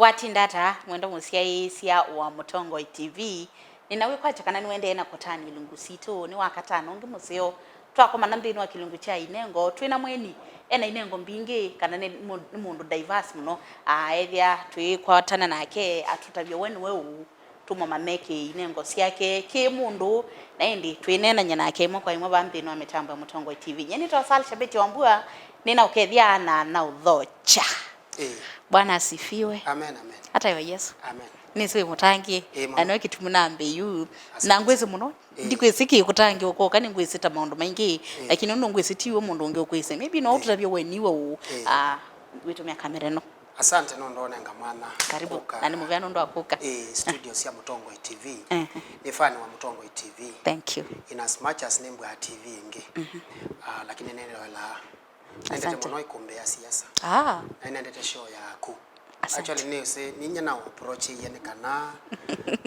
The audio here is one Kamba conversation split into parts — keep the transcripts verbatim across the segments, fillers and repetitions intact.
Watinda ata, mwendwa mũsyaĩĩsya wa Mũtongoi T V? Nĩna wĩkwatyo kana nĩũendee na kũtanĩa ilungu sitũ. Nĩ Wakatano ũngĩ mũseo twakomana nthĩnĩ wa kĩlungu kya inengo. Twĩ na mũeni ena inengo mbingĩ, kana nĩ mũ-, nĩ mũndũ diverse mũno. Aa, ethĩa twĩkwatana nake, atũtavye we nĩwe ũũ, tũmũmanye kĩ inengo syake kĩ mũndũ, na ĩndĩ twĩneenany'a nake ĩmwe kwa ĩmwe vaa nthĩnĩ wa mĩtambo ya Mũtongoi T V. Nyie nĩtawa Sal Shabeti Wambua, nĩna ũkethya na na ũthokya. Ĩĩ. Bwana asifiwe. Amen, amen. Ataĩwa Yesu. Amen. Nĩsĩ wĩ mũtangĩĩe. Ĩĩ, mũno. Na nĩwe kĩtumi nambĩĩe ũu. Asante. Na ngwĩsĩ mũno. Ĩĩ. Ndikwĩsĩ kĩ kũtangĩĩwa kwoka, nĩngwĩsĩ ta maũndũ maingĩ, ĩĩ, lakini nũndũ ngwĩsĩ ti we mũndũ ũngĩ ũkwĩsĩ. Maybe no, ĩĩ, ũtũtavye we nĩwe ũũ. Ĩĩ. Ah, wĩtũmĩa kamera ĩno. Asante nũndũ ũnenga mwanya. Karibu. Kũka. Na nĩ mũvea nũndũ wa kũka. Ĩĩ, studio sya Mũtongoi T V. Ehe. Nĩ fan wa Mũtongoi T V. Thank you. In as much as nĩmbwaa T V ĩngĩ. Mhm. Ah, lakini nĩnĩloelaa. Nendete, asante, mũno ikumbĩ ya siasa. Ah. Na nendete show yaku. Asante. Actually, nĩsĩ, ninyie na approach iye nĩ kana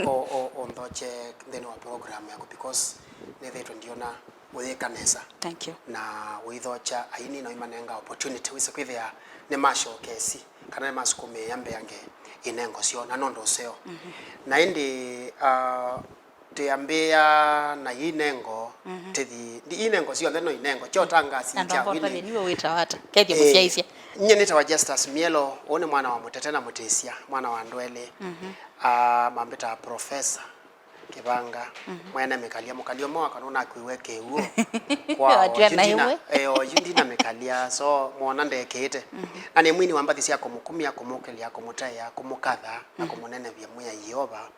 o, o, ũnthokye nthĩnĩ wa program yaku because nĩthĩtwe ndiona ũyĩka nesa. Thank you. Na ũithokya aini na ũimanenga opportunity wĩse kwĩthĩa nĩmashokesi kana nĩmasukumĩĩa mbeange inengo syoo na nũndũ ũseo. Mhm. Na ĩndĩ, ah, twĩambĩĩa na inengo, mhm, tĩthi, ndi inengo syonthe no inengo, kyo tangasi. Andũ kya ambotavye wini. Niwe wĩtawa ata? Kethye, eh, mũsyaĩĩsya. Nyie nĩtawa Justus Mielo, ũũ nĩ mwana wa Mũtete na Mũtĩsya, mwana wa andũ elĩ. Mhm. Ah, mambĩtaa Professor Kĩvanga, mhm, mwene mĩkalya. Mũkalya ũmwe wakwa nũnakuiwe kĩw'ũ. Kwao, watw'a yu na ndina, ĩmwe, eh, oyu ndina mĩkalya, so mwona ndekĩĩte. Mhm. Na nĩ mwini wa mbathi sya kũmũkumya, kũmũkĩlya, kũmũtaĩa, kũmũkatha, na, mhm, kũmũnenevya Mwĩai Yeova.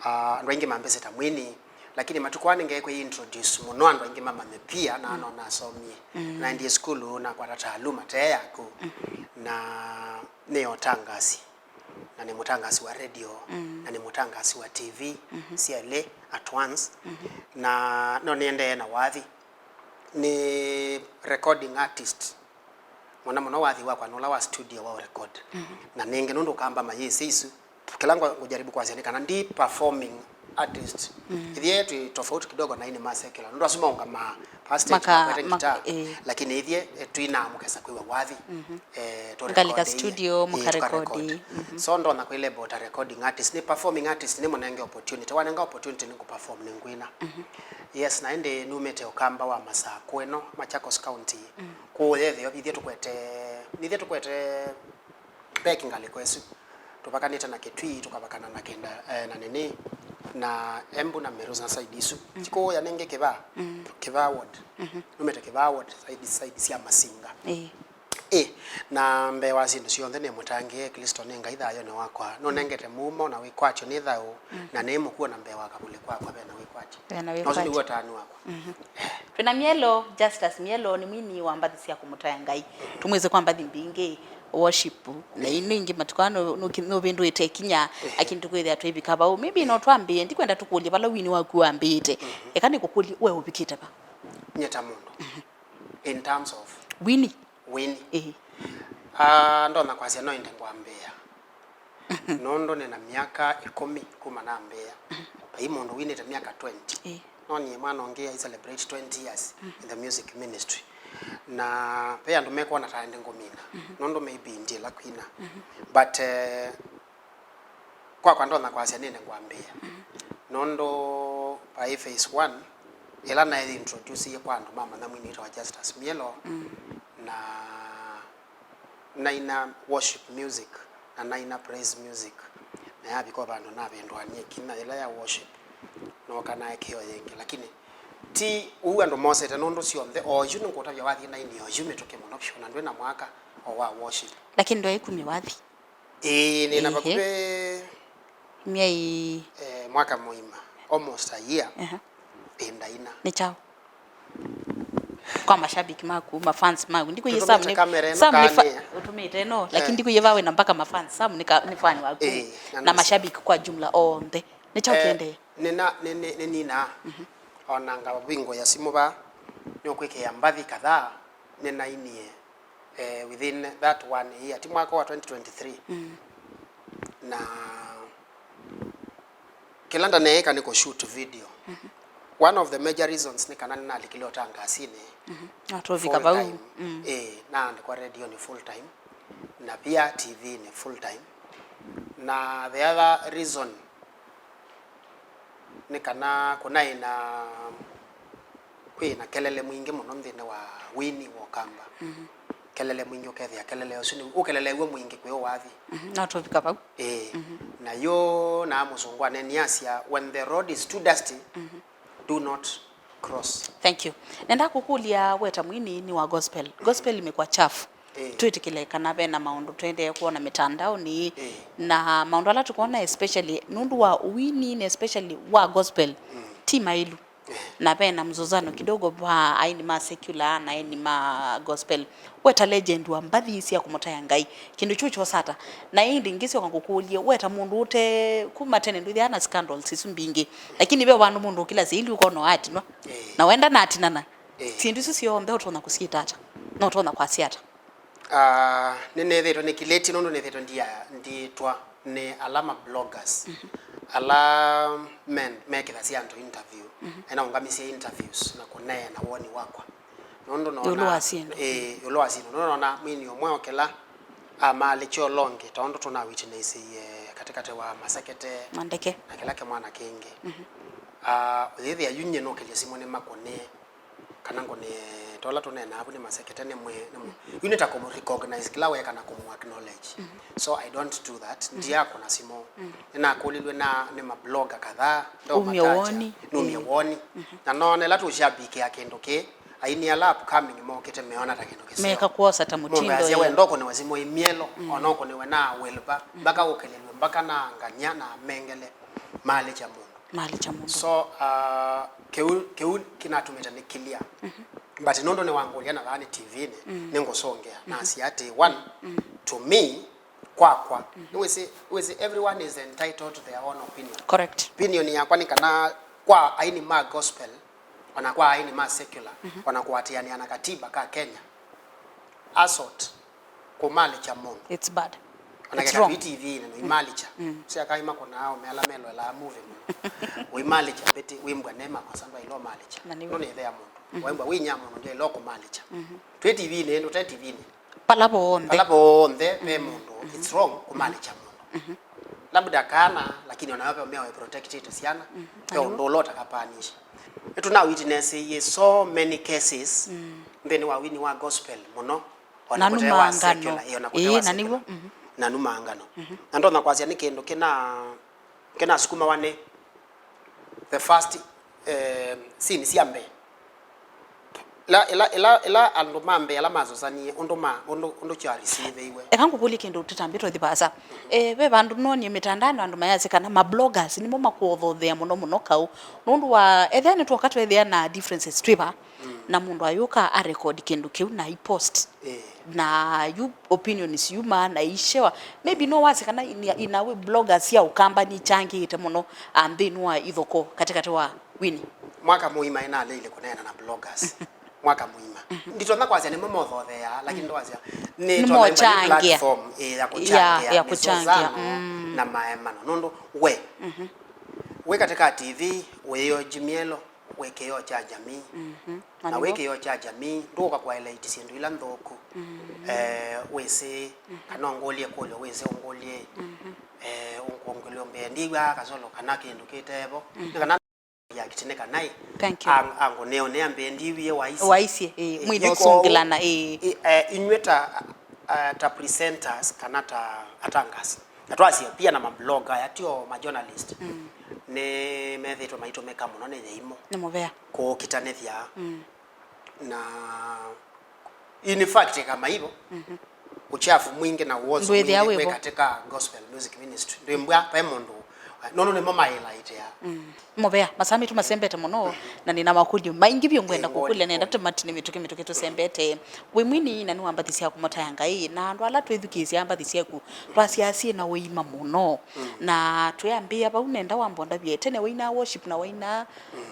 Ah, andũ aingĩ mambĩsĩ ta mwini, lakini matukũ aa nĩngekwĩ introduce mũno andũ aingĩ mamanye pia, na, mm, no nasomie. Mm. Naendie sukulu, nakwata taaluma te yaku. Mm. Na nĩ ũtangasi, na nĩ mũtangasi wa radio, mm, na nĩ mũtangasi wa T V, mhm, syelĩ at once. Mhm. Na no nĩendee na wathi. Nĩ recording artist. Mũno mũno wathi wakwa nĩ ũla wa studio wa record. Mhm. Na nĩngĩ nũndũ Kamba mayĩsĩ isu, kĩla ngwa-, ngũjaribu kwasya nĩ kana ndi performing artist. Mm. Ithyĩ twĩ tofauti kidogo na aini ma secular. Nũndũ asu maũngamaa pa stage, maka-, makwete mak-, guitar, eh, lakini ithyĩ, eh, twinaa mũkesa kwĩw'a wathi. Mhm. Eh, tũ ngalika record, studio, eh, mũka record. Tũka record. Mhm. So ndonya kwĩ label ta recording artist, nĩ performing artist, nĩ mũnenge opportunity. Wanenga opportunity nĩ kũ perform nĩ ngwina. Mhm. Yes, na ĩndĩ numĩte Ũkamba wa Masakũ ĩno, Machakos County. Mm. Kũũ yethĩwa ithyĩ tũkwete, nithyĩ tũkwete mbeki ngalĩko ĩsu. Tũvakanĩte na Kitui, tũkavakana na Kenda, eh, na nini, na Embu na Meru na side isu. Mm. Ti kũũya nĩngĩ Kĩvaa, mm, Kĩvaa ward. Mhm. Numĩte Kĩvaa ward, side, side sya Masinga. Ĩĩ. Ĩ, na mbee wa syĩndũ syonthe nĩ mũtangĩĩe Klĩsto nĩ Ngai thayũnĩ wakwa. Nũnengete mumo na wĩkwatyo nĩ thaũ, mm, na nĩ mũkuo na mbee wa kavulĩ kwakwa ve na wĩkwatyo. Ve na wĩkwatyo. Na ũsu nĩw'o ũtanu wakwa. Mhm. Twĩ na Mielo, Justus Mielo nĩ mwini wa mbathi sya kũmũtaĩa Ngai. Tũmwĩsĩ kwa mbathi mbingĩ, worship, na, eh, ino ingĩ matukũ aa nũ-, nũki-, nũvĩndũĩte ĩkinya, eh, lakini tũkwĩthĩa twĩvika vau. Maybe, eh, no twambĩĩe, ndikwenda tũkũlye vala wini waku wambĩĩte. Mhm. Eka nĩkũkũlye, we ũvikĩte va? Nyie ta mũndũ. Mhm. In terms of? Wini. Wini. Ĩĩ. Ah, ndonya kwasya no ĩndĩ ngwambĩĩa. Nũndũ nĩ na myaka ĩkũmi kuma nambĩĩa. Vai mũndũ winĩte myaka twenty. Ĩĩ. No niĩ mwana ũngĩ, I celebrate twenty years, mm, in the music ministry. Na ve andũ mekwona ta ĩndĩ ngũmina. Mhm. Nũndũ maybe ndiĩla kwina. Mhm. But, eh, kwakwa ndonya kwasya nĩndĩ ngwambĩĩa. Mhm. Nũndũ vai phase one, ĩla naĩ introduce kwa andũ mamanya mwini wĩtawa Justus Mielo, mm, na naina worship music, na naina praise music, na yavika o vandũ navĩndũanie ĩkinya yĩla ya worship, nooka naekeo yĩngĩ. Lakini ti ũu andũ mosete, nũndũ syonthe, oyu nĩngũtavya wathi nainie oyu mĩtũkĩ mũno vyũ, na ndwĩ na mwaka o wa worship. Lakini ndwaĩ kumya wathi? Ĩĩ, nĩ na, ĩhĩ, vakuvĩ, myei, eh, mwaka mũima, almost a year, aha, ĩ ndaina. Nĩ kyaũ? Kwa mashabiki maku, mafans maku. Ndikwĩie Sam nĩ, tũtũmĩte kamera ĩno, Sam nĩ fa-, kana ũtũmĩte ĩno, lakini, eh, ndikwĩie va wĩna mpaka mafans. Sam nĩ ka-, nĩ fan waku. Ĩĩ, na, na nĩ mashabiki kwa jumla onthe. Nĩ kyaũ, eh, kĩendee? Nĩna, nĩ, nĩ, nĩninaa. Mhm. Ona ngavingũĩa simũ va, nĩũkwĩkĩĩa mbathi kadhaa, nĩnainie, eh, within that one year, ti mwaka wa twenty twenty-three. Mm. Na kĩla ndaneeka nĩ kũ shoot video. Mhm. One of the major reasons nĩ kana nĩnalikile ũtangasinĩ. Mhm. Na tũvika vau. Full time. Mm. Eh, naandĩkwa radio nĩ full time, na pia T V nĩ full time. Na the other reason nĩ kana kũnaĩ na, kwĩ na kelele mwingĩ mũno nthĩnĩ wa wini wa Ũkamba. Mhm. Kelele mwingĩ ũkethĩa kelele ũsu nĩ ũkelele w'o mwingĩ kwĩ ũwathi. Mhm. No tũvika vau. Ĩĩ. Mhm. Na yu na mũsũngũ aneni asya, "When the road is too dusty, mhm, do not cross." Thank you. Nenda kũkũlya, we ta mwini nĩ wa gospel. Gospel imekuwa chafu. Eh. Twĩtĩkĩle kana ve na maũndũ tũendee kwona mĩtandaonĩ, eh, na maũndũ ala tũkwona, especially nũndũ wa ũwini, na especially wa gospel, mm, ti maĩlu. Eh. Na ve na mzozano kidogo va aini ma secular na aini ma gospel. We ta legend wa mbathi sya kũmũtaĩa Ngai, kĩndũ kyu kyosata? Na ĩndĩ ngĩsyoka ngũkũlye, we ta mũndũ ũte kuma tene ndwĩthĩaa na scandals isu mbingĩ, lakini ve vandũ mũndũ ũkĩlasya ili ũkona atinwa, eh, na wenda natinana. Eh. Syĩndũ isu syonthe ũtonya kũsyĩta ata? Na ũtonya kwasya ata? Ah, nĩnĩthĩtwe nĩkilĩtye nũndũ nĩthĩtwe ndia-, ndiĩtwa nĩ ala ma bloggers, mhm, ala men-, mekĩthasya andũ interview, mhm, ena ũngamisye interviews na kũneena woni wakwa. Nũndũ ĩũlũ wa syĩndũ. Ĩĩ, ĩũlũ wa syĩndũ. Nũndũ nona mwini ũmwe okĩla amaalĩkya ũla ũngĩ, ta ũndũ tũna witness-ĩe katĩkatĩ wa Masekete na Ndeke, na kĩla kĩmwana kĩngĩ. Mhm. Ah, ũyĩthĩa yu nyie nũkĩlye simũ nĩmakũnĩe, kana ngũnĩe ta ũla tũneenaa vu nĩ Masekete, nĩ mwĩ, nĩ mwĩ. Yu nĩ ta kũmũ recognize kĩla weeka na kũmũ acknowledge. Mhm. So I don't do that. Mhm. Ndiakũna simũ. Mhm. Nĩnakũlilw'e na, nĩ ma blogger kadhaa, umie woni. Nũmie woni. Mhm. Na noona ĩla tũshabikĩa kĩndũ kĩĩ, aini ala upcoming mokĩte meona ta kĩndũ kĩseo. Meka kwosa ta mũtindo. Mũndũ ayasya, "We ndokũnĩwe simũ ĩ myelo, mm, ona ũkũnĩwe na Wilbur, mm, mpaka ũkĩlĩlwe, mpaka na ngany'a na mengele." Maalĩkya mũndũ. Maalĩkya mũndũ. So, uh, kĩu, kĩu kĩnatumĩte nĩkĩlya. Mhm. But nũndũ nĩwangũlya na vaa nĩ T V-nĩ, mm, nĩngũsũngĩa. Mhm. Nasya atĩ, one, mm, to me, kwakwa, mhm, nĩwĩsĩ, wĩsĩ everyone is entitled to their own opinion. Correct. Opinion yakwa nĩ kana kwa aini ma gospel, ona kwa aini ma secular, mhm, ona kũatĩanĩa na katiba ka Kenya, assault, kũmaalĩkya mũndũ. It's bad. It's wrong. Ona keka twi T V-nĩ, mm, noimalĩkya. Mm. Sya kai makũnaa aũme ala meloelaa movie mũno. Ũimalĩkya mbĩtĩ, wĩmbwa ne makosa ndwaĩle ũmalĩkya. Na nĩw'o. Nũnĩthea mũndũ. Mhm. Waimbwa wĩnyaa mũndũ ndyaĩle ũkũmalĩkya. Mhm. Twĩ T V-nĩ, ĩndĩ ũte T V-nĩ. Pala vonthe. Pala vonthe ve, mhm, mũndũ, mhm, it's wrong kũmalĩkya mũndũ. Mhm. Labda kana, lakini ona ve ũmea wĩ protectĩte syana, mhm, ve ũndũ ũla ũtakapaanisha. Nĩtũna witness-ĩe so many cases, mm, nthĩnĩ wa wini wa gospel mũno, ona kũte wa secular, ĩĩ, ona kũte wa secular. Ĩĩ, na nĩw'o, mhm. Na numangano. Mhm. Na ndonya kwasya nĩ kĩndũ kĩna, kĩnasukumawa nĩ the first, eh, scene sya mbee. Ĩla, ĩla, ĩla, ĩla andũ ma mbee ala mazosanie ũndũ ma, ũndũ, ũndũ kyarisivĩiwe. Eka ngũkũlye kĩndũ tũtambĩte ũthi vaasa. Eh, ve vandũ noonie mĩtandaonĩ andũ mayasya kana ma bloggers nĩmo makũthothea mũno mũno kaũ. Nũndũ wa, ethĩa nĩtwoka twethĩa na differences twĩ va, mm, na mũndũ ayũka a record kĩndũ kĩu na i post. Eh. Na yu opinions yumaa na ishewa. Maybe no wasye kana in, in a way bloggers sya Ũkamba nichangĩĩte mũno, ah, nthĩnĩ wa ithoko katĩkatĩ wa wini. Mwaka mũima ĩnaleile kũneena na bloggers. Mwaka mũima. Mhm. Nditonya kwasya nĩmo mothotheaa, lakini, mm, ndwasya nĩmochangia. Nĩ platform, eh, ya, ya kũchangia, ya kũchangia mĩzozano, mm, na maemano. Nũndũ we, mhm, wĩ katĩka T V, wĩ o Gmail, wĩ kĩoo kya jamii. Mhm. Na wĩ kĩoo kya jamii, ndũũka kũhighlight syĩndũ ila nthũku. Mm. Eh, wĩsĩ, mhm, kana ũngũlye kũlyo, wĩsĩ ũngũlye, mhm, eh, ũngũlye mbee, ndiw'aa kasolo kana kĩndũ kĩtevo. Mhm. Nĩ kana react nĩ kana ĩ, thank you, ang-, angũneonea mbee ndiwie waisye. Waisye, ĩĩ, ĩĩ, mwina yu ũsũngĩlana, ĩĩ. Ĩ, eh, inyw'ĩ ta, ah, ta presenters kana ta atangasi. Na twasye pia na mablogger aya, tio majournalist. Mm. Nĩmethĩĩtwe maitũmĩka mũno nĩ yĩimũ. Nĩ mũvea. Kũũkitanĩthya. Mm. Na in fact, eka maivo, mhm, uchafu mwingĩ na uozo ndwĩthĩa mwingĩ wĩvo. Kwĩ katika gospel music ministry. Ndwĩmbwa ve mũndũ, nũndũ nĩmo maĩlaĩtea. Mm. Mũvea, masaa maitũ masembete mũno, mhm, na nĩna makũlyo maingĩ vyũ ngwenda, ĩĩ, kũkũlya, nenda tũmatine mĩtũkĩ mĩtũkĩ tũsembete. Wĩ mwini na nĩwambathisya kũmũtaya Ngai, na andũ ala twĩthukĩĩsya mbathi syaku, twasyaa syĩ na ũima mũno. Mm. Na twĩambĩĩa vau, nenda wambondavye, tene wainaa worship na wainaa, mm,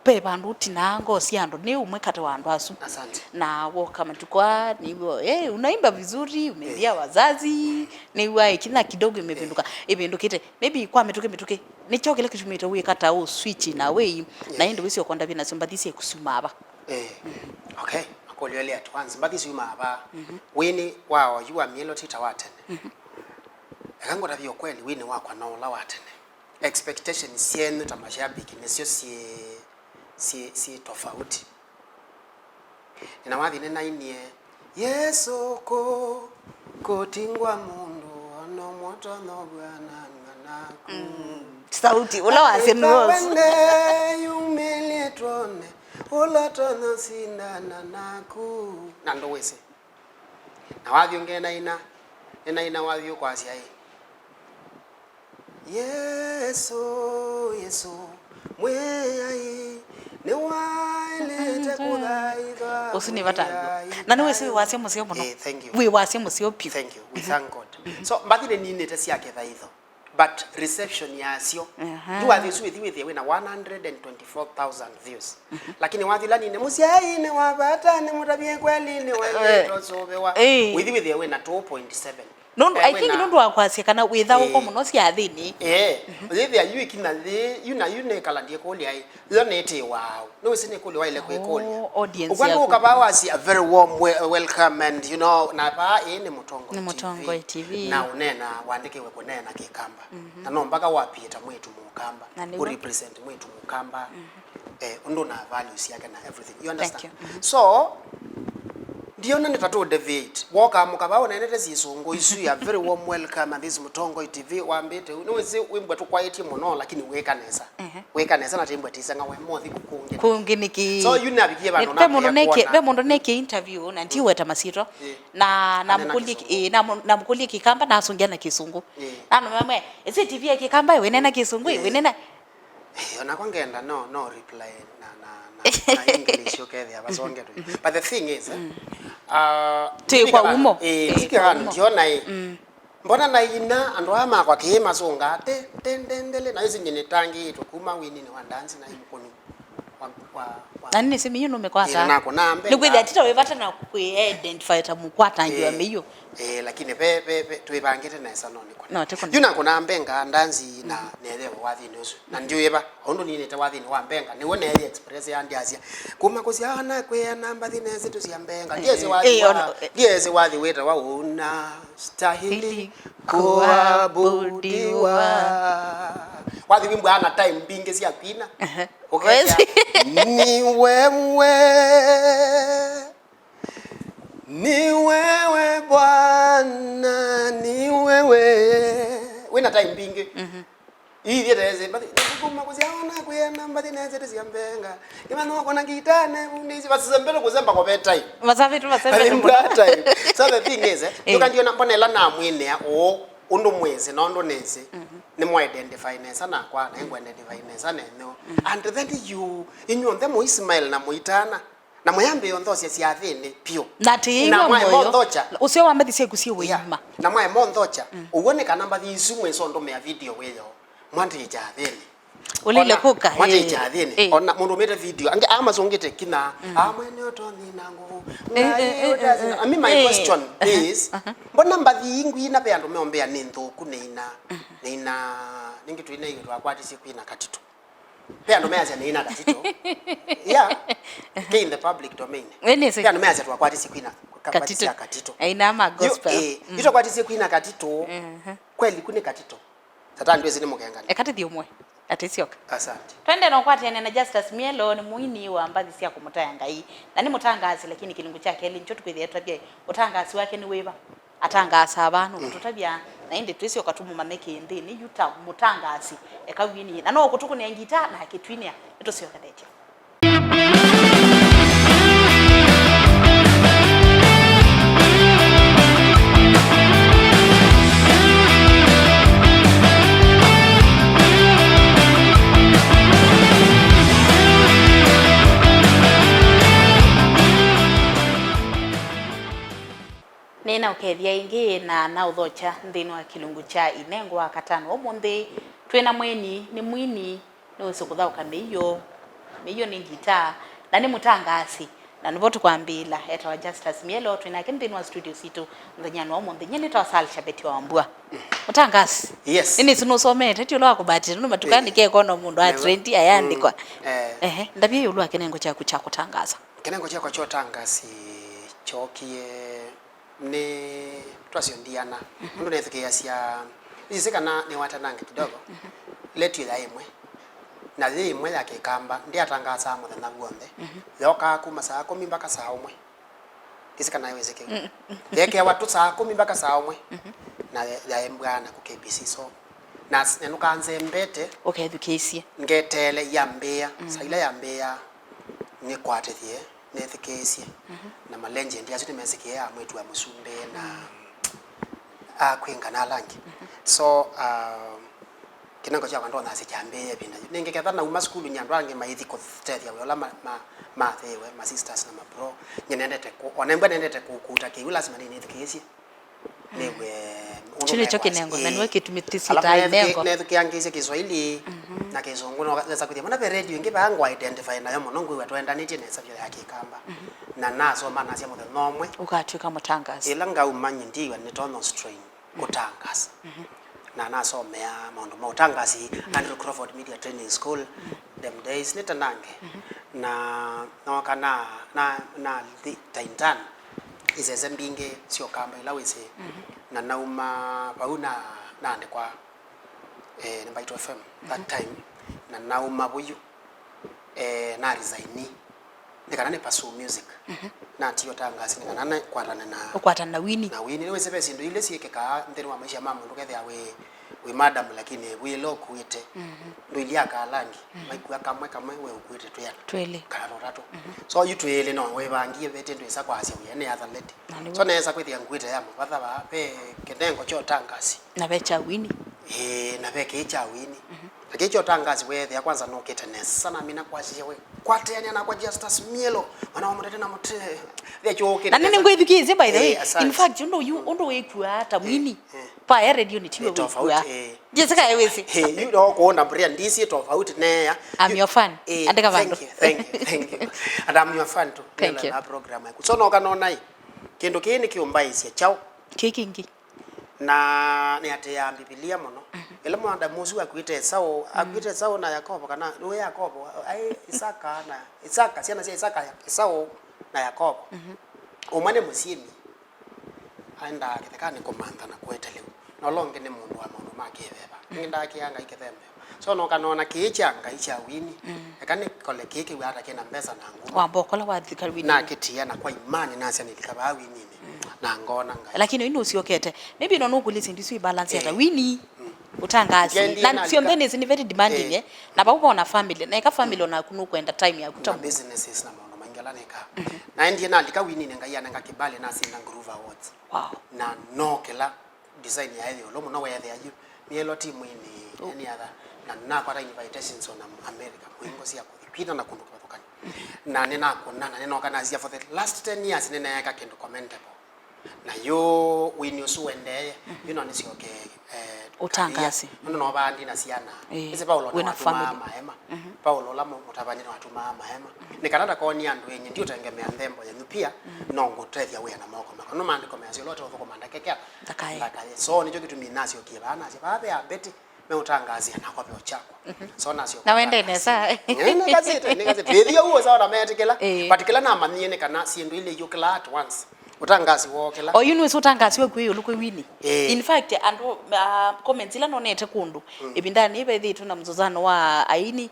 ve vandũ ũtinaa ngoo sya andũ, nĩ ũmwe katĩ wa andũ asu. Asante. Na woka matukũ aa, nĩw'o, eh, unaimba vizuri, umeingia, eh, wazazi, nĩw'a ĩkinya kidogo imepinduka, eh, ĩvĩndũkĩte. Maybe kwa mĩtũkĩ mĩtũkĩ, nĩkyo kĩla kĩtumĩte wĩka ta ũ switch na wĩ, na, yes, ĩndĩ wĩsĩ ũkondavye nasyo mbathi syĩ kusumaa va. Eh, okay. Akũlyo elĩ at once. Mbathi syumaa va? Mhm. Wĩnĩ wa oyu wa myelo ti ta wa tene. Mhm. Eka ngũtavye ũkweli, wini wakwa no ũla wa tene. Expectations syenyu ta mashabiki nĩsyo syĩ, syĩ, syĩ tofauti. Nĩna wathi nĩnainie, "Yesũ kũ, kũtingwa mũndũ, ona mũtonya ũvw'anana naku." Mm. Sauti, ũla wasya nĩ Rose. Wende yumĩlĩtwone, ũla tonya sindana naku. Na ndũwĩsĩ. Na wathi ũngĩ nĩnaina, nĩnaina wathi ũkwasya ĩ, "Yesũ, Yesũ, Mwĩai, nĩwaĩlĩte kũthaithwa." Ũsu nĩ vata w'o. Na nĩ wĩsĩ wĩ wasya mũseo mũno. Eh, thank you. Wĩ wasya mũseo piũ. Thank you. We thank God. So, mbathi nĩninĩte sya kĩthaitho. But reception yasyo, aha, yu wathi ũsu wĩthi wĩthĩe wĩna one hundred and twenty-four thousand views. Mhm. Lakini wathi ũla nine, "Mũsyai nĩ wa vata, nĩ mũtavye kweli, nĩ waĩlĩte ũsũvĩwa." Eh. Wĩthi wĩthĩe wĩna two point seven. Nũndũ, eh, I think wĩna nũndũ wa kwasya kana wĩthaũko, eh, mũno syathĩnĩ. Eh. Mhm. Yĩthĩa yu ĩkinya yĩ, yu na yu nĩkala ndiĩkũlya ĩ, yo nĩtĩĩwaa. Nĩwĩsĩ nĩkũlya waĩle kwĩkũlya. Oh, audience yaku. Ũkw'a ndũka vaa wasya, "A very warm we-, welcome," and, you know, na vaa ĩĩ nĩ Mũtongoi T V. Nĩ Mũtongoi T V. Na ũneena, wandĩkĩwe kũneena Kĩkamba. Mhm. Na no mpaka wapie ta mwĩtu Mũkamba. Na nĩw'o. Kũ represent mwĩtu Mũkamba. Mhm. Eh, ũndũ na values yake na everything. You understand? Thank you. Mhm. So, ndiona nĩ ta tũ deviate. Woka mũka vaa ũneenete syĩsũngũ isu ya very warm welcome and this Mũtongoi T V wambĩte ũu. Nĩwĩsĩ wĩmbwa tũkwaĩtye mũno, lakini wĩka nesa. Mhm. Wĩka nesa na tĩmbwa tĩseng'a we mothi kũkũngĩ. Kũngĩ nĩkĩ? So, yu navikie vandũ ve mũndũ nake, nake ve mũndũ nake interview na ndiweta masyĩtwa. Eh. Na, na namũkũlye kĩ-, eh, namũ-, namũkũlye Kĩkamba na asũngĩa na Kĩsũngũ. Eh. Na nũmamwe, "Ĩsĩ T V ya Kĩkamba, wĩnena Kĩsũngũ, eh, wĩnena." Eh, onakwa ngenda no, no reply na, na, na, na English ũkethĩa vasongetwe. But the thing is, eh, mm, uh, twĩ kwa umo. Eh, eh, kwa umo. Ndiona, eh, mm, mbona naina andũ aa makwa kĩĩ masũngaa, te, te, ndendele, na ĩsi nyie nĩtangĩĩtwe kuma winini wa ndanzi na imũkũni wa, wa, wa. Na nĩnĩsĩ mĩio nũmĩkwata. Ĩĩ, na nakũnaa mbenga. Nĩkwĩthĩa tita wĩ vata na kwĩ identify ta mũkwatangi wa mĩio. Ĩĩ, lakini ve, ve, ve, twĩvangĩte nesa no nĩkũna. No, tĩkũna. Yu nakũnaa mbenga ndanzi na, mhm, nethewa wathinĩ ũsu. Na ndiũĩva, ũndũ ninĩte wathinĩ wa mbenga, nĩw'o neethĩa express ya ndiasya. Kuma kũsyawa na kwĩa na mbathi nesĩ tũsya mbenga. Ndiesĩ wathi, ĩĩ, wa, ono, ĩĩ, ndiesĩ wathi wĩtawa ũna. Stahili kuabudiwa. Wathi wĩmbwa na time mbingĩ sya kwina. Aha. Ũkethĩa, wezi. Ni wewe, ni wewe Bwana, ni wewe. Wĩna time mbingĩ. Mhm. Ithiĩ tese, mbathi, kuma kũsyawa na kwĩa na mbathi nesĩ tũsya mbenga. Nĩmanokona ngita ne, nĩsi, vasisembele kũsemba kwa vetai. Vasavĩtu vasembele. Time. So the thing is, eh, eh, ndũkandiona mbona ĩla namwĩnĩa ũũ, ũndũ mwĩsĩ, na ũndũ nĩsĩ, mhm, nĩmũ identify nesa nakwa, na ngũ identify nesa nenyu. Mhm. And then you, inyuonthe mũismail na mũitana, na mũyambĩĩa ũnthokya syathĩnĩ vyũ. Na tĩĩwa mwae moyo. Ũseo wa mbathi syaku syĩ ũima. Yeah. Na mwae monthokya, mm, ũw'o nĩ kana mbathi isu mwĩsa ũndũmĩa video wĩyo. Mwatĩkya athĩnĩ. Ũlile kũka, mwatĩkya athĩnĩ. Eh. Ona mũndũ ũmĩte video. Angĩ aa masũngĩte kina. Mm. Amwe nĩ ũtonyi na ngũvũ. Eh, eh, eh, eh, eh. I mean, my question is, aha, mbona mbathi ingĩ na ve andũ meombea nĩ nthũku nĩ ina, mhm, nĩ ina, nĩngĩ twĩna itwakwatisye kwina katito. Ve andũ measya nĩina katito. Yeah. Ke in the public domain. Ĩĩ, nĩsĩ. Ve andũ measya twakwatisye kwina ka-, katito. Katito. Aina ma gospel. Yu, eh, mm, itwakwatisye kwina katito. Mhm. Kweli kuni katito. Satani ndwĩsĩ nĩ mũkengani. Eka tũthi ũmwe. Atĩsyoka. Asante. Twende na ũkwatĩanĩa na Justus Mielo, nĩ mũini wa mbathi sya kũmũtaya Ngai. Na nĩ mũtangaasi, lakini kĩlungu kya kelĩ nĩkyo tũkwĩthĩa twavya ũtangaasi wake nĩ wĩva. Atangaasaa vaa nũkũtũtavya, na ĩndĩ twĩsyoka tũmũmanye kĩĩ nthĩnĩ yu ta mũtangaasi. Eka wini, na no ũkũtũkũnĩa ngita na akĩtwinĩa. Nĩtũsyokethetye. Nĩnaũkethya ĩngĩ na naũthokya nthĩnĩ wa kĩlungu kya Inengo wa katano. Ũmũnthĩ twĩ na mwini, nĩ mwini, nĩwĩsĩ kũthaũka mĩio, mĩio nĩ ngitaa, na nĩ mũtangaasi, na nĩvo tũkwambĩĩla. Etawa Justus Mielo, twĩ nake nthĩnĩ wa studio sitũ mũthenyanĩ wa ũmũnthĩ. Nyie nĩtawa Sal Shabeti wa Wambua. Mũtangaasi. Yes. Nĩnĩsĩ nũsomete, ti ũla wa kũbatĩta, nũndũ matukanĩ, eh, kekona mũndũ a, nĩw'o, trendi ayandĩkwa. Mm. Eh. Ehe, ndavya ĩũlũ wa kĩnengo kyaku kya kũtangaasa. Kĩnengo kyakwa kya ũtangaasi kyookie nĩ twasyo ndiana. Mhm. Nũndũ nethukĩĩasya, Ĩsĩ kana nĩwatanange kidogo. Letio ya ĩmwe, na yĩ ĩmwe ya Kĩkamba ndĩatangaasaa mũthenya w'onthe. Yookaa kuma saa kũmi mpaka saa ũmwe. Ĩsĩ kana wĩsĩ kĩu. Yekewa tu saa kũmi mpaka saa ũmwe. Na ya- yaembwa na ku K B C, so na s- nenũkaa nzembete, ũkethukĩĩsye. Ngeteele yambĩĩa. Saa ila yambĩĩa, nĩkwatĩthye nethukĩĩsye. Na ma legend asu nĩmesĩkĩe, a mwĩĩtu wa mũsumbĩ na a kwĩnga na ala angĩ. So, uh, kĩnengo kyakwa ndonya sĩ kyambĩĩe ĩvinda yĩu. Nĩngĩ ketha nauma sukulu, nyie andũ angĩ maithi kũtethya wĩa ũla ma- ma- mathĩĩwe, ma sisters na ma bro. Nyie nendete kũ- ona embwa nendete kũkuta kĩu, lasima nĩnĩthukĩĩsye. Nĩw'e ũndũ kyu nĩkyo mekwasya. Kĩnengo, na nĩwe kĩtumi tĩsitaa inengo. Nethukĩangĩisye Kiswahili na Kĩsũngũ, no nesa kwĩthĩa mana ve radio ĩngĩ vaa ngũ identify nayo mũno, ngwĩw'a twendanĩtye nesa vyũ ya Kĩkamba. Na nasoma nasya mũthenya ũmwe. Ũkatw'ĩka mũtangasi. Ĩla ngauma nyie ndiw'a nĩtonya strain kũtangasa. Na nasomea maũndũ ma ũtangasi Andrew Crawford Media Training School, them days nĩtanange. Na nooka na- na- nathi Taintan, isese mbingĩ sya Ũkamba ila wĩsĩ. Na nauma vau na- naandĩkwa, eh, nĩ Mbaitũ F M that time. Na nauma vuyu, eh, na resign nĩ kana nĩ pursue music. Natia ũtangasi nĩ kana nĩkwatane na- ũkwatana na wini. Na wini. Nĩwĩsĩ ve syĩndũ ilĩ syĩkĩkaa nthĩnĩ wa maisha ma mũndũ, kethĩa wĩ- wĩ madam, lakini wĩla ũkuĩte ndũilyaka alangi, maikua kamwe kamwe, we ũkuĩte twĩana twĩlĩ kana tũtatũ. So yu twĩlĩ no wĩvangie vete ndwĩsa kwasya wĩa nĩ other lady. Na nĩw'o. So nesa kwĩthĩa nguĩte ya mũvatha vaa ve kĩnengo kya ũtangasi. Na ve kya wini. Ĩĩ, na ve kĩĩ kya wini. Na kĩĩ kya ũtangasi weethĩa kwanza nũkĩte nesa, namina kwasya we kwateanĩa nakwa Justus Mielo, mwana wa mũtete na mũte- ve kyũkĩte. Na nĩ nesa. Nĩngwĩthukĩĩsye, by the way. Eh, asante. In fact, ũndũ yu ũndũ wĩkuaa ta mwini. Eh. Vaya redioni tiwe wĩkua. Tofauti, eh. Jessica, ewĩsĩ. Hey, you know, kuona Brian, ndisi tofauti neya. I'm your fan. Eh, andĩka vandũ. Thank you, thank you, thank you. And I'm your fan too. Thank you. Nĩenda na program yaku. So, no kanona ĩ. Kĩndũ kĩĩ nĩ kĩũmbaĩsya kyaũ? Kĩĩ kĩngĩ. Na nĩ atĩ ya Mbivilia mũno. Ĩla mwanadamu ũsu akuĩte Esau, akuĩte Esau na Yakobo, kana nĩ Yakobo, ai, Isaka na, Isaka, syana sya Isaka, Esau na Yakobo. Ũmwe nĩ mũsyĩmi. Aendaa kĩthekanĩ kũmantha na kũete lĩu. Na ũla ũngĩ nĩ mũndũ wa maũndũ ma kĩveva. Nĩndaakĩaa Ngai kĩthembeo. So, noka noona kĩĩ kya Ngai kya wini. Eka nĩkole kĩĩ kĩw'aa ta kĩna mbesa na nguma. Wamba ũkola wathi kawini. Nakĩtia na kwa imani nasya nĩlika vaa wininĩ. Na ngoona Ngai. Lakini ĩno ũsyokete. Maybe no nũkũlye syĩndũ isu ibalance ata wini. Ũtangasi. Ngendi na nalika- syonthe nĩsĩ nĩ very demanding, eh. Na vau vona family. Na eka family onaku nũkwenda time yaku ta na businesses na maũndũ maingĩ ala nĩkaa. Naendie nalika wininĩ, Ngai anenga kĩbali nasinda Groove Awards. Wow. Na no kĩla design yaĩ ĩũlũ mũno weethĩa yu. Nĩelwa timu-inĩ any other. Na nakwata invitations ona America, mwingo sya kũthi kwina na kũndũ kĩvathũkany'o. Na nĩnakũna, na nĩnoka nasya for the last ten years nĩneeka kĩndũ commendable. Na yu wini ũsu ũendee, yu no nĩsyoke, eh, ũtangasi. Nũndũ no vaa ndi na syana. Ĩĩ. Ĩsĩ Paulo wĩna nĩwatumaa family. Maema. Paulo ũla mũ- mũtavany'a nĩwatumaa maema. Nĩ kana ndakonie andũ enyu, ndiũtengemea nthembo yenyu pia, no ngũtethya wĩa na moko makwa. No maandĩko measya ũla ũteũthũkũma ndakekea. Ndakaye. Ndakaye. So nĩkyo kĩtumi nasyokie vaa nasya vaa ve abeti meũtangasia nakwa veo kyakwa. So nasyoka na wende nesa. Nĩkasĩte, nĩkasĩte. Ĩthia uo sawa na metĩkĩla. Ĩĩ. But kĩla namanyie nĩ kana syĩndũ ilĩ iyũkĩlaa at once. Ũtangasi wookĩla. Oyu nĩwĩsĩ ũtangasi waku wĩ ĩũlũ kwĩ wini. Ĩĩ. In fact, andũ, uh, comments ila nonete kũndũ, ĩvindanĩ ĩvethĩtwe na mzozano wa aini,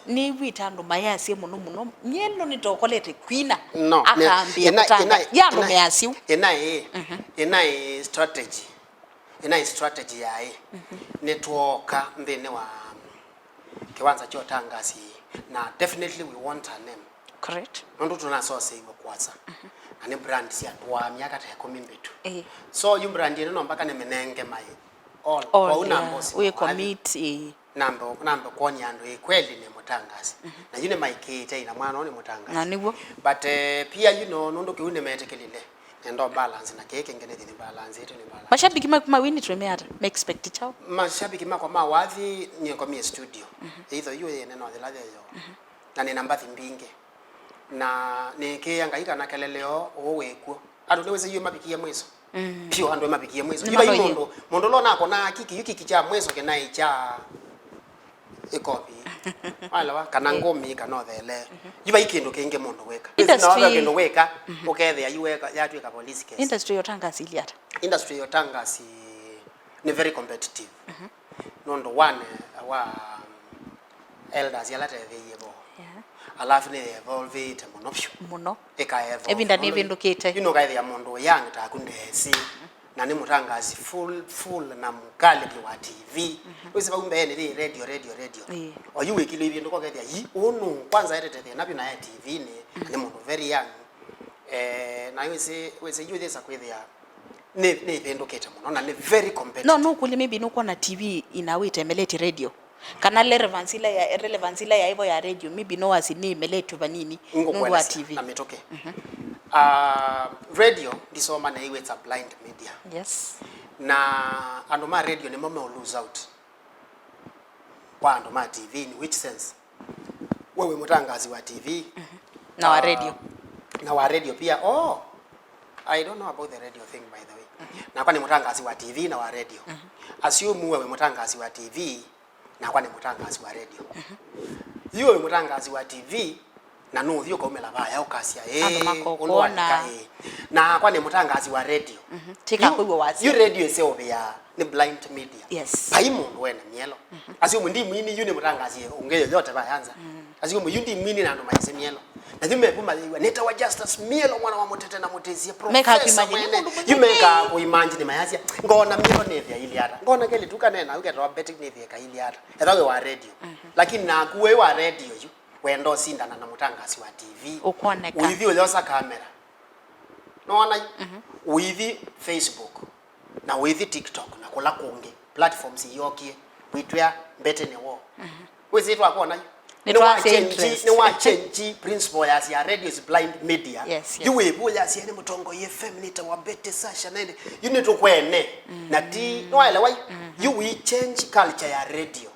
nĩwĩta andũ mayasye mũno mũno. Nyie no nĩtokolete kwina. No, akambia ĩna- kũtanga. Ĩna- Ya andũ ĩna- measyũ. Ĩna ĩ, ĩna ĩ strategy. Ĩna ĩ strategy yaĩ. Nĩtwooka nthĩnĩ wa kĩwanza kya ũtangasi, na definitely we want her name. Correct. Nũndũ tũnasoseiwe kwosa. Na nĩ brand syatũaa myaka ta ĩkũmi mbĩtu. Ĩĩ. So yu brand ĩno no mpaka nĩmĩnenge my all. All, kwoou yeah. Nambe ũsima we wathi. Commit, ĩĩ. Nambe, nambe kwonia andũ ĩ kweli nĩ mũtangasi. Na yu nĩmaĩkĩĩte ina mwana ũũ nĩ mũtangasi. Na nĩw'o. But, eh, pia, you know, nũndũ kĩu nĩmetĩkĩlile. Nenda balance na kĩĩ kĩngĩ nĩthi nĩ balance ĩtu nĩ balance. Mashabiki maku ma wini twĩme ata? Me expect kyaũ? Mashabiki makwa ma wathi nyie ngomie studio. Either yu yene no thila yeyo. Na nĩna mbathi mbingĩ. Na nĩkĩĩa Ngai kana keleleo ũũ wĩkw'o. Andũ nĩwĩsĩ yu mavikie mwĩso. Piũ andũ mavikie mwĩso. Yu vai mũndũ, mũndũ ũla ũnakonaa kiki, yu kiki kya mwĩso kĩnaĩ kya ĩkovi. Walewa, kana ngũmi, kana ũthele. Yu vai kĩndũ kĩngĩ mũndũ wĩka. Industry. Ĩsĩ na waka kĩndũ wĩka, ũkethĩa yu weka, yatwĩka police case. Industry ya ũtangasi ĩli ata? Industry ya ũtangasi Nĩ very competitive. Nũndũ one wa elders ala tetheie vo. Yeah. Alafu nĩ evolvĩte mũno vyũ. Mũno. Ĩka evolve. Ĩvinda nĩvĩndũkĩte. Yu nũkaĩthĩa mũndũ young taku ndesĩ. Na nĩ mũtangaasi full, full na mũkalĩki wa T V. Wĩsĩ vau mbee nĩ radio, radio, radio. Ĩĩ. O yu wĩkĩlwe ivĩndũka ũkethĩa, yi, ũũ nũ, kwanza etete thĩna vyũ na e T V-nĩ, na nĩ mũndũ very young. Eh, na wĩsĩ, wĩsĩ yu yĩsa kwĩthĩa nĩ, nĩ ĩvĩndũkĩte mũno na nĩ very competitive. No, nũkũlye maybe nũkwona T V ina wĩtemelete radio. Kana relevance ila ya, relevance ila yaivo ya radio, maybe no wasi nĩ imeletwe vanini nũndũ wa T V. Na mĩtũkĩ. Ah, radio ndisoma na iwe it's a blind media. Yes. Na andũ ma radio nĩmo me lose out kwa andũ ma T V, in which sense? We wĩ mũtangaasi wa T V. Na wa ah, radio. Na wa radio pia. Oh, I don't know about the radio thing, by the way. Nakwa nĩ mũtangaasi wa T V na wa radio. Assume we wĩ mũtangaasi wa T V, nakwa nĩ mũtangaasi wa radio. Yu wĩ mũtangaasi wa T V, na nũthi ũkaumĩla vaya ũkasya, "Ĩĩ, andũ makokwona." Ũndũ waĩka, ĩĩ. Nakwa nĩ mũtangaasi wa radio. Tika yu, kwĩw'a wasya. Yu radio ĩseũvĩaa nĩ blind media. Yes. Vai mũndũ wena mĩelo. Assume ndi mwini, yu nĩ mũtangaasi ũngĩ yoyote vaya nza. Assume yu ndi mwini na andũ maĩsĩ mĩelo. Na yu mevu mayĩw'a, "Nĩtawa Justus Mielo, mwana wa Mũtete na Mũtĩsye, professor mwene." Yu mekaa kũimagine mayasya, "Ngona mĩelo nĩthĩa ili ata? Ngona kelĩ tu kanena au ketawa betting nĩthĩa kaili ata?" Etha wĩ wa radio. Lakini naku wĩ wa radio yu, wenda ũsindana na mũtangaasi wa T V. Ũkwoneka. Ũithi ũyosa kamera. Nona yu? Ũithi Facebook, na ũithi TikTok, na kũla kũngĩ. Platforms iyokie, wĩtwĩa mbete nĩ wo. Wĩsĩ twakwona yu? Nĩ twa change, interest. Nĩ wa change principle ya sia radio is blind media. Yes, yes. Yu wĩvu ya sia nĩ Mũtongoi F M, nĩtawa Betty Sasha, nende. Yu nĩ tũkwene. Na ti, nĩwaelewa yu? Yu we change culture ya radio.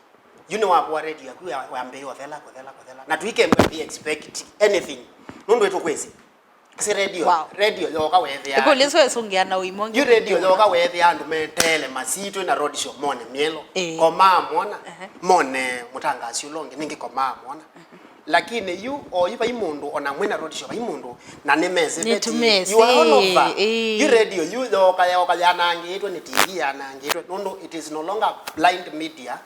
Yu nĩ wakwa radio yaku ya, wambĩĩa ũthela, kũthela, kũthela. Na tuikembwa we expect anything. Nũndũ ĩtũkwĩsĩ. Si radio. Wow. Radio yoka wethĩa. Ĩkũlyo ĩsu ĩsũngĩa na ũimo ũngĩ. Yu radio yoka wethĩa andũ meteele masitwe na road show mone mĩelo. Ĩĩ. Komaa mona, mone mũtangaasi ũla ũngĩ, ningĩ komaa mona. Lakini yu, o yu vai mũndũ, ona mwĩna road show, vai mũndũ, na nĩmesĩ. Nĩtũmesĩ, you are all over. Ĩĩ. Yu radio yu yoka, yoka yanangĩtwe nĩ T V, yanangĩtwe. Nũndũ it is no longer blind media.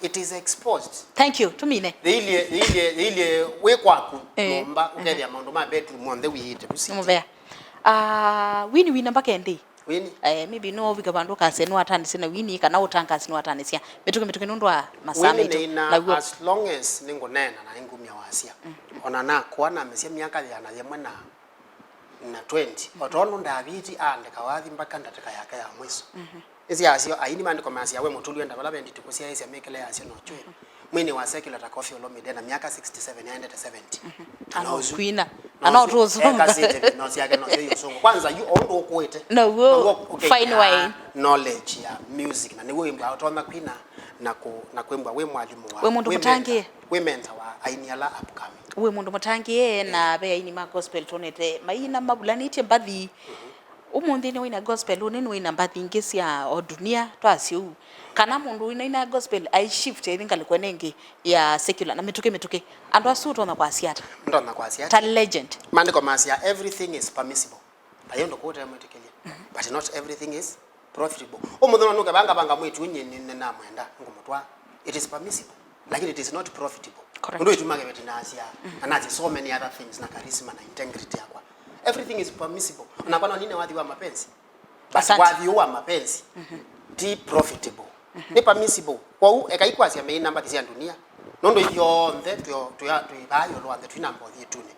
It is exposed. Thank you. Tũmine. Yĩilyĩ, yĩilyĩ, yĩilyĩ wĩ kwaku nyũmba, ũkethĩa maũndũ ma bedroom onthe wĩĩte vu sitting. Mũvea. Ah, Winnie wĩna mbaka ĩndĩ? Winnie? Eh, maybe no ũvike vandũ ũkasya nĩwataanĩsye na Winnie, kana ũtangaasi nĩwataanĩsya. Mĩtũkĩ, mĩtũkĩ nũndũ wa masaa maitũ. Winnie nĩina naw'o. As long as nĩngũneena na nĩngumya wasya. Ona nakũa namesya myaka yĩana yĩmwe na na twenty, o tondũ Ndaviti aandĩka wathi mbaka ndatĩka yake ya mwiso. Nĩsyasyo, aini maandĩko measya, "We mũtũlw'e nda vala ve nditũkũ syaĩsya mĩkĩle yasyo nokyo." Mwini wa secular ta Koffi Olomide na myaka sixty-seven aendete seventy. Kana ũsu. Kwina. Ana ũtũsũmba. Ekasĩte no syake no yo yũsũngũ. Kwanza yu ũndũ ũkũĩte. Naw'o, fine wine. Knowledge ya music na nĩw'o wĩmbwa ũtonya kwina na kũ, na kwĩmbwa wĩ mwalimũ wa. Wĩ mũndũ mũtangĩe. Wĩ mentor wa aini ala upcoming. Wĩ mũndũ mũtangĩe, na ve aini ma gospel twonete maina mavulanĩtye mbathi. Ũmũnthĩ nĩwaina gospel, ũnĩ nĩwaina mbathi ingĩ sya o dunia, twasya ũu. Kana mũndũ ũinaina gospel ai shift aithi ngalĩko ĩngĩ ya secular na mĩtũkĩ mĩtũkĩ. Andũ asu ũtonya kwasya ata? Ndonya kwasya ata? Ta legend. Maandĩko masya, "Everything is permissible." Vai ũndũ kũũ ũtemwĩtĩkĩlya. But not everything is profitable. Ũmũthĩ no nũke vanga vanga mwĩtu nyie nĩ, nĩnamwenda, ngũmũtwaa. It is permissible, lakini it is not profitable. Correct. Ũndũ ĩtuma kĩveti nasya, na nasya so many other things na charisma na integrity yakwa. Everything is permissible. Onakwa no nine wathi wa mapenzi. But wathi ũũ wa mapenzi ti profitable. Nĩ permissible. Kwoou, ekai kwasya meina mbathi sya ndunia. Nũndũ ithyonthe twĩ, twĩ, twĩ vaa ĩũlũ wa nthĩ twĩ na mbothi ĩtunĩ.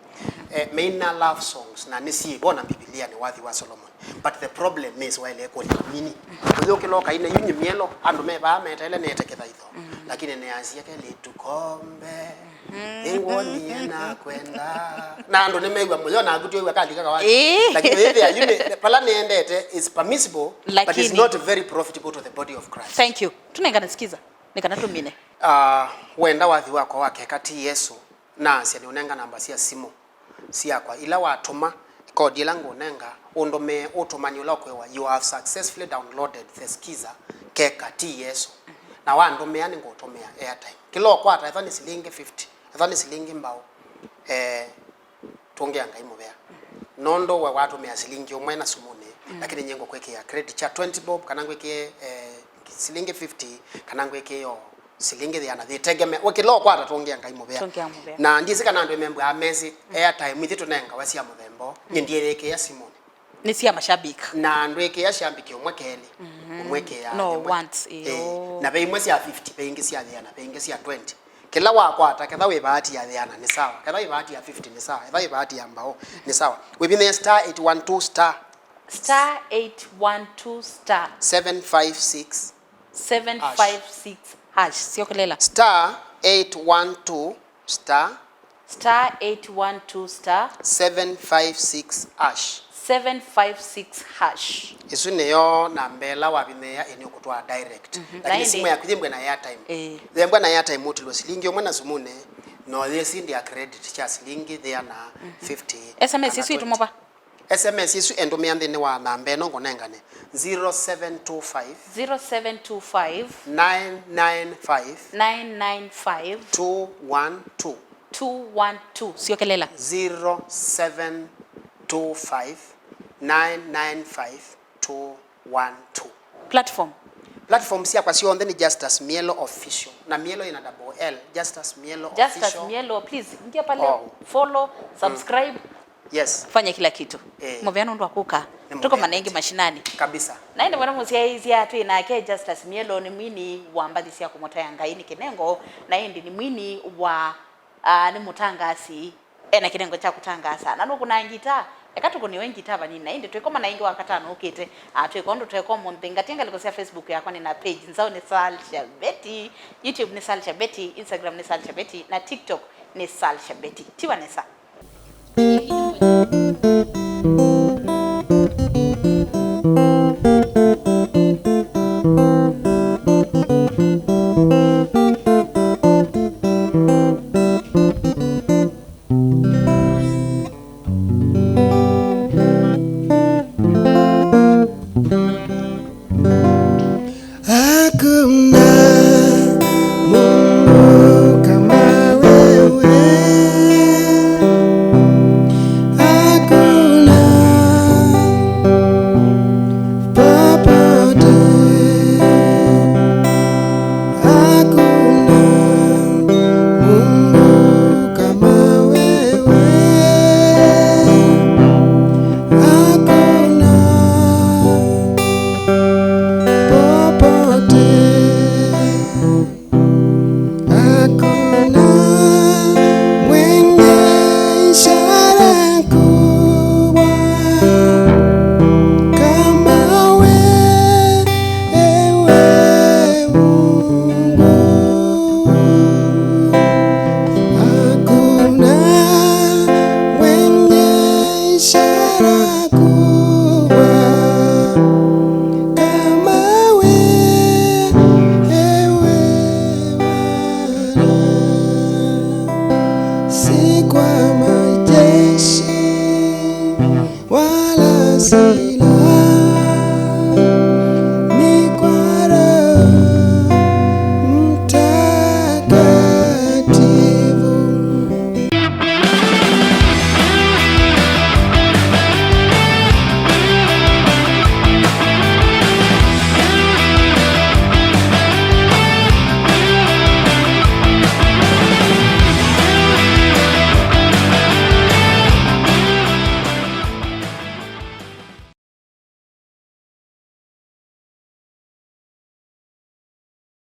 Eh, meina love songs na nĩsyĩvo na Mbivilia nĩ wathi wa Solomon. But the problem is, waĩle kũlya mini. Ũyũkĩla ũkaina yu nyie mĩelo, andũ me vaa meteele nĩete kĩthaitho. Lakini nĩasya kelĩtu kombe. Nĩngwonie nakwenda. Na andũ nĩmew'a mũyo naku twĩw'a kalika kawathi. Ĩĩ. Lakini wĩthĩa yu nĩ, pala nĩendete is permissible, but is not very profitable to the body of Christ. Thank you. Tunengane sikiza. Nĩ kana tũmine. Ah, wenda wathi wakwa wa keka ti Yesũ, naasya nĩũnenga namba sya simũ syakwa ila watũma, kodi ĩla ngũnenga, ũndũmĩe ũtũmani ũla ũkwĩwa, "You have successfully downloaded the Skiza Keka ti Yesũ." Na wandũmĩa nĩngũũtũmĩa airtime. Kĩla ũkwata, ethwa nĩ silingi fifty, ethwa nĩ silingi mbaũ, eh, tũngĩa Ngai mũvea. Nũndũ we watũmĩa silingi ũmwe na sumũnĩ, lakini nyie ngũkwĩkĩa credit kya twenty bob, kana ngwĩkĩe, eh, silingi fifty, kana ngwĩkĩe o silingi ĩana, yĩtegeme. We kĩla ũkwata tũngĩa Ngai mũvea. Tũngĩa mũvea. Na ndyĩsĩ kana andũ membwaa mesĩ, airtime ithi tũnengawa sya mũthemba ũũ. Nyie ndyĩyĩkĩa simũnĩ. Nĩ sya mashabiki. Na ndwĩkĩa shabiki ũmwe kelĩ, ũmwĩkĩa no ĩmwe. Once, ĩĩ. Ĩĩ. Na ve imwe sya fifty, ve ingĩ sya ĩana, ve ingĩ sya twenty. Kĩla wakwata, ketha wĩ bahati ya ĩana nĩ sawa, ketha wĩ bahati ya fifty nĩ sawa, ketha wĩ bahati ya mbaũ nĩ sawa. Wĩvinyĩe star eight one two star. Star eight one two star. Seven five six. Seven five six hash. Syokelela. Star eight one two star. Star eight one two star. Seven five six hash. Seven five six hash. Ĩsu nĩyo namba ĩla wavinyĩĩa ĩnĩ ũkũtwaa direct. Mhm. Lakini na simũ ĩndĩ yaku yĩmbwe na airtime. Ĩĩ. Yĩmbwe na airtime ũtilwe silingi ũmwe na simũnĩ, no yĩsindĩa credit kya silingi ĩana, fifty, S M S kana ĩsu ĩtũmwa twenty. Va? S M S ĩsu ĩndũmĩa nthĩnĩ wa namba ĩno ngũnengane, zero seven two five. Zero seven two five. Nine nine five. Nine nine five. Two one two. Two one two. Syokelela. Zero seven two five, nine nine five, two one two. Platform. Platform syakwa syonthe nĩ Justus Mielo Official. Na Mielo ĩna double L. Justus Mielo Official. Justus Mielo, please, ingia pale, oh, follow, subscribe. Yes. Fanya kila kitu. Eh. Mũvea nũndũ wa kũka. Nĩ mũvea. Tũkomana ĩngĩ mashinani. Kabisa. Na ĩndĩ mwana mũsyaĩĩsya twĩ nake Justus Mielo nĩ mwini wa mbathi sya kũmũtaya Ngai nĩ kĩnengo, na ĩndĩ nĩ mwini wa, ah, nĩ mũtangaasi, ena kĩnengo kya kũtangaasa. Na nũkũnaa ngitaa, eka tũkũnĩwe ngitaa vanini, na ĩndĩ twĩkomana ĩngĩ Wakatano ũkĩte. Ah, twĩka ũndũ tweka ũmũnthĩ. Ngatia ngalĩko sya Facebook yakwa nĩ na page nzaũ nĩ Salsha Betty, YouTube nĩ Salsha Betty, Instagram nĩ Salsha Betty, na TikTok nĩ Salsha Betty. Tiwa nesa.